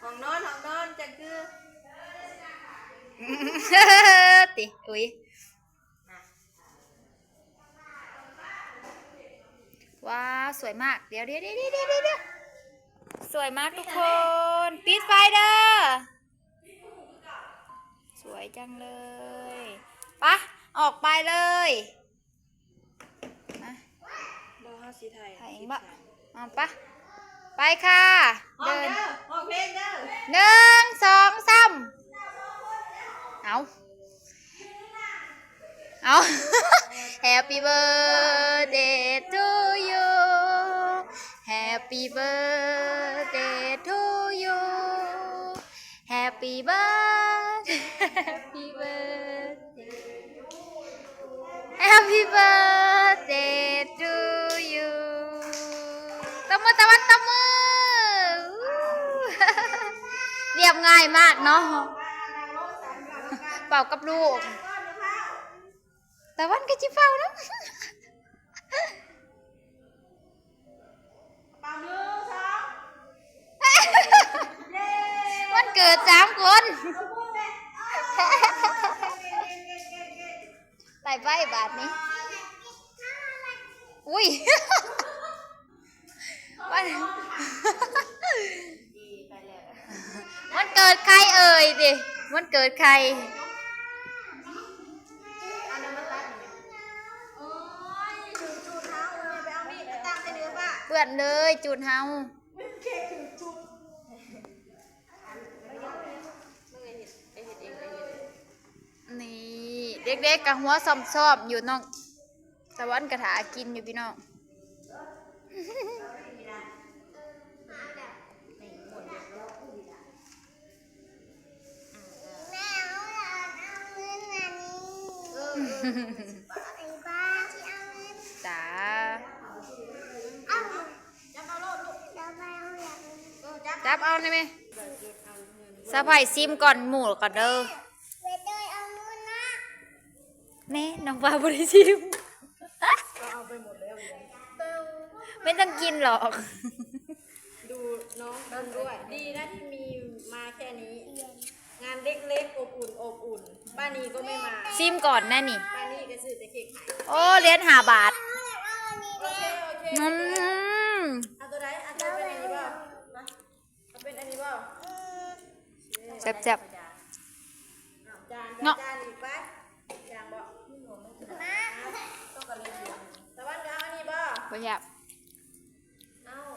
ຫ້ອງນອນ ຫ້ອງນອນ ຈັ່ງຄື ຕິ ອຸຍ ວ້າວ ສວຍມາກ ດຽວ ດຽວ ສວຍມາກທຸກຄົນ ປິດໄຟເດີ້. ສວຍຈັງເລີຍ ປະ ອອກໄປເລີຍ ມາ ບໍ່ ເຮົາຊິຖ່າຍ ຖ່າຍເອງບໍ? ເອົາປະ ໄປຄ່ະ ເດີນ ຮ້ອງເພງເດີ ໜຶ່ງ ສອງ ສາມ ເອົາ ເອົາ Happy birthday to you Happy birthday to you Happy birthday Happy birthday Happy birthday to you ຕົບມືຕາວັນ ຕົບມື ລຽບງ່າຍມາກເນາະ ເປົ່າກັບລູກ ຕາວັນກໍຊິເປົ່ານຳ ເປົ່າ ໜຶ່ງ ສອງ ເຢ້ ວັນເກີດສາມຄົນ ໄປໄປບາດນີ້ ອຸ້ຍ ວັນ ວັນເກີດໃຄເອີ່ຍຕິ ວັນເກີດໃຄ ເປື້ອນເລີຍຈູດເຮົາ ນີ້ ເດັກໆກໍຫົວຊ້ອມໆຢູ່ ນ້ອງຕາວັນກໍຖ້າກິນຢູ່ພີ່ນ້ອງ ຈ້າ ຈັບເອົາໄດ້ແມະ ສະໃພ້ຊິມກ່ອນໝູ່ກ່ອນເດີ ແນ່ ນ້ອງວ່າບໍ່ໄດ້ຊິມ ເອົາໄປໝົດແລ້ວ ບໍ່ຕ້ອງກິນຫຼອກ ດູນ້ອງກິນດ້ວຍ ດີນະທີ່ມີມາແຄ່ນີ້ ງານເລັກໆ ອົບອຸ່ນ ອົບອຸ່ນ ບ້ານນີ້ກໍໄມ່ມາ ຊິມກ່ອນນະນີ້ ບ້ານນີ້ກໍຊື້ແຕ່ເຄັກໃຫ້ ໂອ້ ຫຼຽນຫ້າບາດ ໂອເຄ ໂອເຄ ອືມ ເອົາຕົວໃດ ເອົາຕົວເປັນອັນນີ້ບໍ່ ເອົາເປັນອັນນີ້ບໍ່ ແຊບໆ ເນາະ ເນາະ ຈານອີກໄປ ຢ່າງບໍ່ ຕ້ອງກະເລັດຢູ່ ຕາວັນກໍເອົາອັນນີ້ບໍ່ ບໍ່ຢາກ ເອົາ